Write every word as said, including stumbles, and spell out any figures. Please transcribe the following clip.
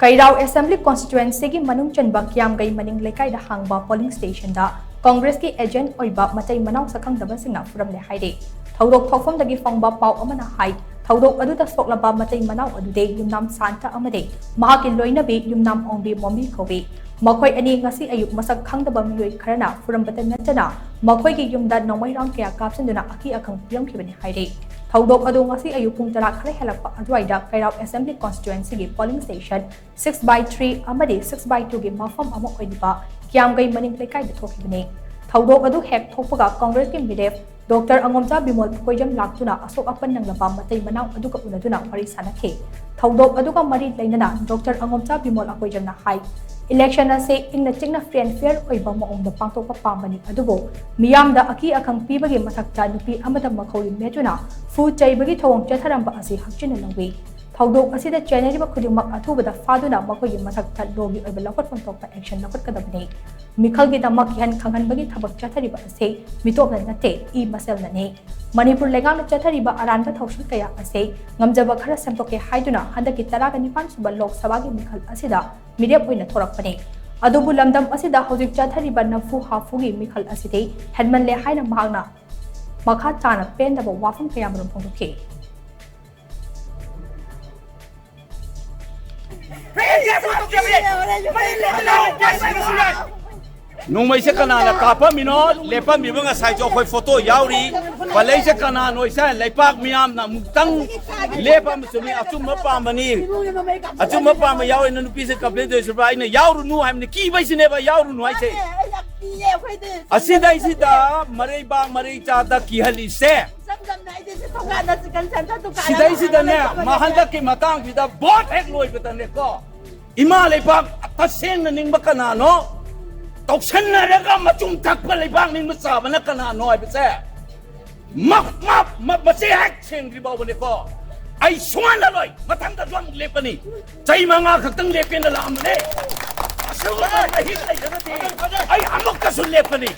ꯀꯩꯔꯥꯎ Assembly Constituency ꯒꯤ ꯃꯅꯨꯡ ꯆꯟꯕ ꯀꯤꯌꯥꯝꯒꯩ ꯃꯅꯤꯡ ꯂꯩꯀꯥꯏꯗ ꯍꯥꯡꯕ polling station ꯗ Congress ꯀꯤ agent ꯑꯣꯏꯕ ꯃꯇꯩ ꯃꯅꯥꯎ ꯁꯛꯈꯪꯗꯕꯁꯤꯡꯅ ꯐꯨꯔꯝꯂꯦ ꯍꯥꯏꯔꯦ꯫ ꯊꯧꯗꯣꯛ ꯊꯣꯛꯐꯝꯗꯒꯤ ꯐꯪꯕ ꯄꯥꯎ ꯑꯃꯅ ꯍꯥꯏ, ꯊꯧꯗꯣꯛ ꯑꯗꯨꯗ ꯁꯣꯛꯂꯕ ꯃꯇꯩ ꯃꯅꯥꯎ ꯑꯗꯨꯗꯤ ꯌꯨꯝꯅꯥꯝ ꯁꯥꯟꯇ ꯑꯃꯗꯤ ꯃꯍꯥꯛꯀꯤ ꯂꯣꯏꯅꯕꯤ ꯌꯨꯝꯅꯥꯝ ꯑꯣꯡꯕꯤ ꯃꯣꯝꯕꯤ ꯀꯧꯏ꯫ ꯃꯈꯣꯏ ꯑꯅꯤ ꯉꯁꯤ ꯑꯌꯨꯛ ꯃꯁꯛ ꯈꯪꯗꯕ ꯃꯤꯑꯣꯏ ꯈꯔꯅ ꯐꯨꯔꯝꯕꯇ ꯅꯠꯇꯅ ꯃꯈꯣꯏꯒꯤ ꯌꯨꯝꯗ ꯅꯣꯡꯃꯩ round ꯀꯌꯥ ꯀꯥꯞꯁꯤꯟꯗꯨꯅ ꯑꯀꯤ ꯑꯈꯪ ꯄꯤꯔꯝꯈꯤꯕꯅꯤ ꯍꯥꯏꯔꯤ꯫ ꯊꯧꯗꯣꯛ ꯑꯗꯨ ꯉꯁꯤ ꯑꯌꯨꯛ ꯄꯨꯡ ꯇꯔꯥ ꯈꯔ ꯍꯦꯜꯂꯛꯄ ꯑꯗꯨꯋꯥꯏꯗ ꯀꯩꯔꯥꯎ Assembly Constituency ꯒꯤ polling station six by three ꯑꯃꯗꯤ six by two ꯒꯤ ꯃꯐꯝ ꯑꯃ ꯑꯣꯏꯔꯤꯕ ꯀꯤꯌꯥꯝꯒꯩ ꯃꯅꯤꯡ ꯂꯩꯀꯥꯏꯗ ꯊꯣꯛꯈꯤꯕꯅꯤ꯫ ꯊꯧꯗꯣꯛ ꯑꯗꯨ ꯍꯦꯛ ꯊꯣꯛꯄꯒ Congress ꯀꯤ ꯃꯤꯔꯦꯞ Doctor ꯑꯉꯣꯝꯆꯥ ꯕꯤꯃꯣꯜ ꯑꯀꯣꯏꯖꯝ ꯂꯥꯛꯇꯨꯅ ꯑꯁꯣꯛ ꯑꯄꯟ ꯅꯪꯂꯕ ꯃꯇꯩ ꯃꯅꯥꯎ ꯑꯗꯨꯒ ꯎꯅꯗꯨꯅ ꯋꯥꯔꯤ ꯁꯥꯅꯈꯤ꯫ ꯊꯧꯗꯣꯛ ꯑꯗꯨꯒ ꯃꯔꯤ ꯂꯩꯅꯅ Doctor ꯑꯉꯣꯝꯆꯥ ꯕꯤꯃꯣꯜ ꯑꯀꯣꯏꯖꯝꯅ ꯍꯥꯏ, election ꯑꯁꯤ ꯏꯪꯅ ꯆꯤꯛꯅ fair and fair ꯑꯣꯏꯕ ꯃꯑꯣꯡꯗ ꯄꯥꯡꯊꯣꯛꯄ ꯄꯥꯝꯕꯅꯤ, ꯑꯗꯨꯕꯨ ꯃꯤꯌꯥꯝꯗ ꯑꯀꯤ ꯑꯈꯪ ꯄꯤꯕꯒꯤ ꯃꯊꯛꯇ ꯅꯨꯄꯤ ꯑꯃꯗ ꯃꯈꯧꯔꯤ ꯃꯦꯠꯇꯨꯅ ꯐꯨ ꯆꯩꯕꯒꯤ ꯊꯧꯑꯣꯡ ꯆꯠꯊꯔꯝꯕ ꯑꯁꯤ ꯍꯛꯆꯤꯟꯅ ꯂꯧꯏ꯫ ꯊꯧꯗꯣꯛ ꯑꯁꯤꯗ ꯆꯦꯟꯅꯔꯤꯕ ꯈꯨꯗꯤꯡꯃꯛ ꯑꯊꯨꯕꯗ ꯐꯥꯗꯨꯅ ꯃꯈꯣꯏꯒꯤ ꯃꯊꯛꯇ law ꯒꯤ ꯑꯣꯏꯕ ꯂꯧꯈꯠꯐꯝ ꯊꯣꯛꯄ action ꯂꯧꯈꯠꯀꯗꯕꯅꯤ꯫ ꯃꯤꯈꯜꯒꯤ ꯗꯃꯛ ꯀꯤꯍꯟ ꯈꯪꯍꯟꯕꯒꯤ ꯊꯕꯛ ꯆꯠꯊꯔꯤꯕ ꯑꯁꯤ ꯃꯤꯇꯣꯞꯅ ꯅꯠꯇꯦ, ꯏ ꯃꯁꯦꯜꯅꯅꯤ꯫ ꯃꯅꯤꯄꯨꯔ ꯂꯩꯉꯥꯛꯅ ꯆꯠꯊꯔꯤꯕ ꯑꯔꯥꯟꯕ ꯊꯧꯁꯤꯜ ꯀꯌꯥ ꯑꯁꯤ ꯉꯝꯖꯕ ꯈꯔ ꯁꯦꯝꯗꯣꯛꯀꯦ ꯍꯥꯏꯗꯨꯅ ꯍꯟꯗꯛꯀꯤ ꯇꯔꯥꯒ ꯅꯤꯄꯥꯟ ꯁꯨꯕ ꯂꯣꯛ ꯁꯚꯥꯒꯤ ꯃꯤꯈꯜ ꯑꯁꯤꯗ ꯃꯤꯔꯦꯞ ꯑꯣꯏꯅ ꯊꯣꯔꯛꯄꯅꯤ꯫ ꯑꯗꯨꯕꯨ ꯂꯝꯗꯝ ꯑꯁꯤꯗ ꯍꯧꯖꯤꯛ ꯆꯠꯊꯔꯤꯕ ꯅꯝꯐꯨ ꯍꯥꯐꯨꯒꯤ ꯃꯤꯈꯜ ꯑꯁꯤꯗꯤ ꯍꯦꯟꯃꯜꯂꯦ ꯍꯥꯏꯅ ꯃꯍꯥꯛꯅ ꯃꯈꯥ ꯇꯥꯅ ꯄꯦꯟꯗꯕ ꯋꯥꯐꯝ ꯀꯌꯥꯃꯔꯨꯝ ꯐꯣꯡꯗꯣꯛꯈꯤ꯫ ꯅꯣꯡꯃꯩꯁꯦ ꯀꯅꯥꯅ ꯀꯥꯞꯄꯝꯃꯤꯅꯣ? ꯂꯦꯞꯄꯝꯃꯤꯕ ꯉꯁꯥꯏꯁꯨ ꯑꯩꯈꯣꯏ photo ꯌꯥꯎꯔꯤ꯫ ꯄꯥꯂꯩꯁꯦ ꯀꯅꯥꯅꯣ? ꯏꯁꯥ ꯂꯩꯄꯥꯛ ꯃꯤꯌꯥꯝꯅ ꯑꯃꯨꯛꯇꯪ ꯂꯦꯞꯄ ꯑꯃ ꯆꯨꯝꯃꯤ꯫ ꯑꯆꯨꯝꯕ ꯄꯥꯝꯕꯅꯤ꯫ ꯑꯆꯨꯝꯕ ꯄꯥꯝꯕ ꯌꯥꯎꯋꯦꯅ ꯅꯨꯄꯤꯁꯦ complain ꯇꯧꯔꯤꯁꯤꯕ? ꯑꯩꯅ ꯌꯥꯎꯔꯨꯅꯨ ꯍꯥꯏꯕꯅꯤ, ꯀꯤꯕꯩꯁꯤꯅꯦꯕ ꯌꯥꯎꯔꯨꯅꯨ ꯍꯥꯏꯁꯦ꯫ ꯑꯁꯤꯗꯩꯁꯤꯗ ꯃꯔꯩꯕꯥꯛ ꯃꯔꯩ ꯆꯥꯗ ꯀꯤꯍꯜꯂꯤꯁꯦ꯫ ꯁꯤꯗꯩꯁꯤꯗꯅꯦ, ꯃꯥ ꯍꯟꯗꯛꯀꯤ ꯃꯇꯥꯡꯁꯤꯗ vote ꯍꯦꯛ ꯂꯣꯏꯕꯗꯅꯦꯀꯣ, ꯏꯃꯥ ꯂꯩꯕꯥꯛ ꯇꯁꯦꯡꯅ ꯅꯤꯡꯕ ꯀꯅꯥꯅꯣ, ꯇꯧꯁꯟꯅꯔꯒ ꯃꯆꯨꯝ ꯊꯛꯄ ꯂꯩꯕꯥꯛ ꯅꯤꯡꯕ ꯆꯥꯕꯅ ꯀꯅꯥꯅꯣ ꯍꯥꯏꯕꯁꯦ ꯃ-, ꯃ-, ꯃ-, ꯃꯆꯦ ꯍꯦꯛ ꯁꯦꯡꯗ꯭ꯔꯤ ꯐꯥꯎꯕꯅꯦꯀꯣ꯫ ꯑꯩ ꯁꯨꯡꯍꯜꯂꯔꯣꯏ, ꯃꯊꯪꯗꯁꯨ ꯑꯃꯨꯛ ꯂꯦꯞꯀꯅꯤ꯫ ꯆꯍꯤ ꯃꯉꯥ ꯈꯛꯇꯪ ꯂꯦꯞꯀꯦꯅ ꯂꯥꯛꯑꯝꯕꯅꯦ꯫ ꯑꯁꯤꯒꯨꯝꯕ ꯃꯍꯤꯛ ꯂꯩꯔꯒꯗꯤ ꯑꯩ ꯑꯃꯨꯛꯀꯁꯨ ꯂꯦꯞꯀꯅꯤ꯫